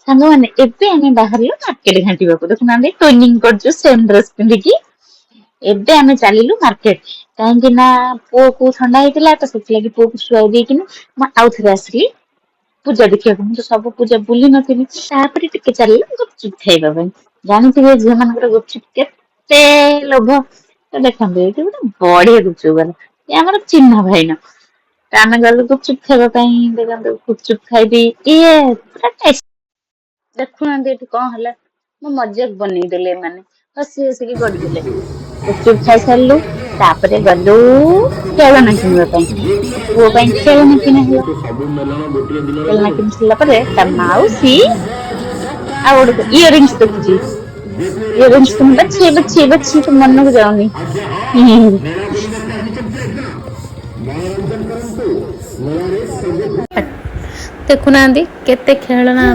ସାଙ୍ଗମାନେ, ଏବେ ଆମେ ବାହାରିଲୁ ମାର୍କେଟ ଘାଣ୍ଟିବାକୁ। ଦେଖୁନାହାନ୍ତି, ଟ୍ୱିନିଂ କରୁଛୁ ସେମ୍ ଡ୍ରେସ ପିନ୍ଧିକି। ଏବେ ଆମେ ଚାଲିଲୁ ମାର୍କେଟ, କାହିଁକି ନା ପୁଅକୁ ଥଣ୍ଡା ହେଇଥିଲା, ତ ସେଥିଲାଗି ପୁଅକୁ ଶୁଆଇ ଦେଇକିନି ମୁଁ ଆଉଥରେ ଆସିଲି ପୂଜା ଦେଖିବାକୁ। ମୁଁ ତ ସବୁ ପୂଜା ବୁଲି ନଥିଲି। ତାପରେ ଟିକେ ଚାଲିଲୁ ଗୁପଚୁପ ଖାଇବା ପାଇଁ। ଜାଣିଥିବେ ଝିଅ ମାନଙ୍କର ଗୁପଚୁପ କେତେ ଲୋଭ। ତ ଦେଖନ୍ତୁ, ଏଇଠି ଗୋଟେ ବଢିଆ ଗୁପଚୁପ ବାଲା। ଏ ଆମର ଚିହ୍ନା ଭାଇନା। ତ ଆମେ ଗଲୁ ଗୁପଚୁପ ଖାଇବା ପାଇଁ। ଦେଖନ୍ତୁ, ଗୁପଚୁପ ଖାଇବି, ଇଏ ପୁରା ଟେଷ୍ଟ। ଦେଖୁନାହାନ୍ତି, ଏଠି କଣ ହେଲା? ମୋ ମଜାକ ବନେଇଦେଲେ ଏମାନେ, ହସି ହସିକି ଗଡିଦେଲେ। ଗୁପଚୁପ ଖାଇସାରିଲୁ, ତାପରେ ଗଲୁ ଖେଳନା କିଣିବା ପାଇଁ। ପୁଅ ପାଇଁ ଖେଳନା କିଣା ହେଲା। ସବୁ ମେଲଣ ଗୋଟିଏ ଦିନରେ ଖେଳନା କିଣି ସାରିଲା ପରେ ତା ମାଉସୀ ଆଉ ଗୋଟେ ଇୟରିଙ୍ଗସ ଦେଖୁଛି। ଇୟରିଙ୍ଗସ ବାଛି ବାଛି ବାଛି ତ ମନକୁ ଯାଉନି। ମେଳା ବୁଲିବାକୁ ଆସିଛନ୍ତି ଆଜ୍ଞା, ମନୋରଞ୍ଜନ କରନ୍ତୁ ମେଳାରେ ସବୁ। ଦେଖୁନାହାନ୍ତି, କେତେ ଖେଳନା।